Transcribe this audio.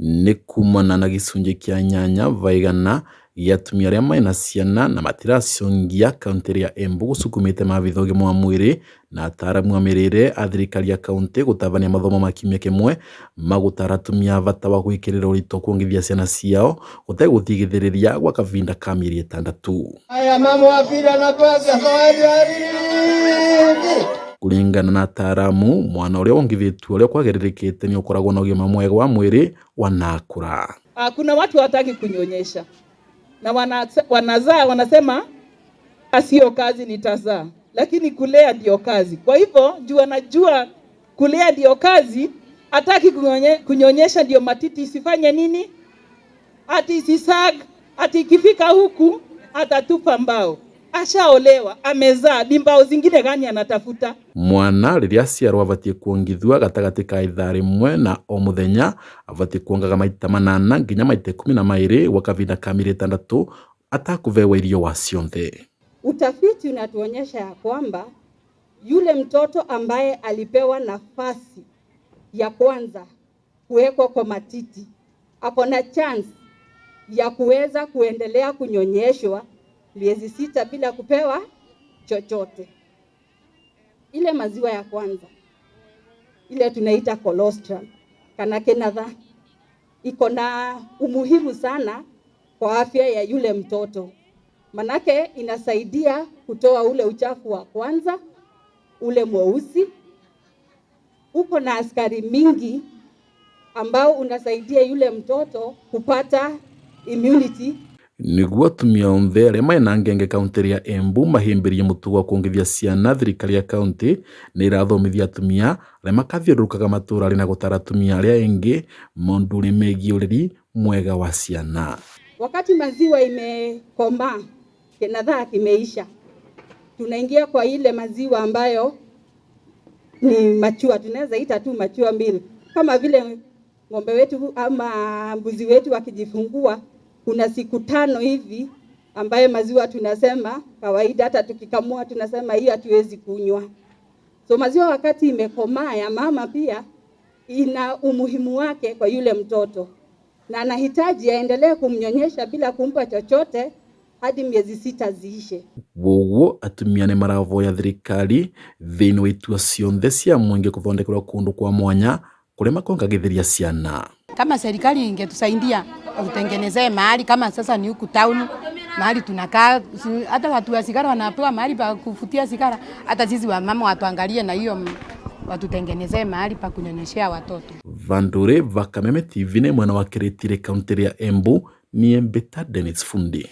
Nĩ kumana na gĩcunjĩ kĩa 8 va igana gĩa atumia arĩa mena ciana na matiraciongia kauntĩ ya Embu gũcukumĩte maabitha ũgima wa mwĩrĩ na ataramu a mĩrĩre a thirikari ya kauntĩ gũtabania mathomo ma kiumia kĩmwe ma gũtara atumia bata wa gwĩkĩrĩra ũritũ kuongithia ciana ciao gũtegũtigithĩrĩria gwa kahinda ka mĩeri 6. Haya, mama wa pili anapewa zawadi ya ringi. Kũringana na ataramu, mwana ũrĩa wongithĩtio ũrĩa kwagĩrĩrĩkĩte nĩ ũkoragwo na ũgima mwega wa mwĩrĩ wanakũra. Kuna watu hawataki kunyonyesha na wanazaa wanasema sio kazi nitazaa, lakini kulea ndio kazi. Kwa hivyo juu anajua kulea ndio kazi, hataki kunyonyesha ndio matiti isifanye nini, ati isisag, ati ikifika huku atatupa mbao. Ashaolewa, amezaa, ni mbao zingine gani anatafuta? Mwana rĩrĩa aciarwo abatiĩ kuongithua gatagatĩ ka ithaa rĩmwe na o mũthenya abatiĩ kuongaga maita 8 nginya maita 12 gwa kahinda ka mĩeri 6 atakũvewa irio wa cionthe. Utafiti unatuonyesha ya kwamba yule mtoto ambaye alipewa nafasi ya kwanza kuwekwa kwa matiti ako na chance ya kuweza kuendelea kunyonyeshwa miezi 6 bila kupewa chochote. Ile maziwa ya kwanza ile tunaita colostrum kana kenatha iko na umuhimu sana kwa afya ya yule mtoto, manake inasaidia kutoa ule uchafu wa kwanza ule mweusi. Uko na askari mingi ambao unasaidia yule mtoto kupata immunity. Nĩguo atumia onthe arĩa mena ngenge kaunti ya Embu mahĩmbĩrie mũtugo wa kuongithia ciana, thirikari ya kaunti nĩ ĩrathomithia atumia arĩa makathiũrũrũkaga matũũra na gũtara atumia arĩa angĩ maũndũ megiĩ ũreri mwega wa ciana. Wakati maziwa imekomaa, kinadhaa kimeisha, tunaingia kwa ile maziwa ambayo ni machua, tunaweza ita tu machua milk. Kama vile ng'ombe wetu ama mbuzi wetu wakijifungua, kuna siku 5 hivi ambaye maziwa tunasema kawaida, hata tukikamua tunasema hii hatuwezi kunywa. So maziwa wakati imekomaa ya mama pia ina umuhimu wake kwa yule mtoto, na anahitaji aendelee kumnyonyesha bila kumpa chochote hadi miezi 6 ziishe. Woguo atumia nĩ maravoya thirikari thĩinĩ wa itua cionthe cia mũingĩ gũthondekerwo kũndũ kwa mwanya kũrĩa makongagithĩria ciana. Kama serikali ingetusaidia utengenezee mahali kama sasa ni huku town mahali tunakaa, hata watu wa sigara wanapewa mahali pa kufutia sigara, hata sisi wamama watuangalie na hiyo watutengenezee mahali pa kunyonyeshea watoto. Vandure va Kameme TV ne mwana wa Kiritire kaunti ya Embu ni Mbeta Dennis Fundi.